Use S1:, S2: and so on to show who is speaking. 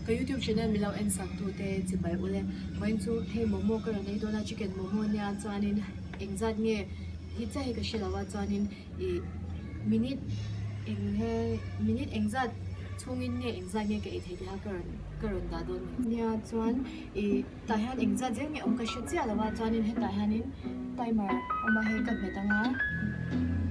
S1: Ka youtube channel min lo en sak tu te chibai ule vawiin chu hei momo ka rawn ei dawn a chicken momo nia chuanin engzat nge hi chiah hi ka hre lo a chuanin ih minute eng he minute engzat chhungin nge engzat nge ka ei thei tih kha ka rawn ka rawn dah dawn a ni nia chuan ih tah hian engzat zel nge awm ka hre chiah lo a chuanin hetah hianin timer awm a hei ka hmet ang a.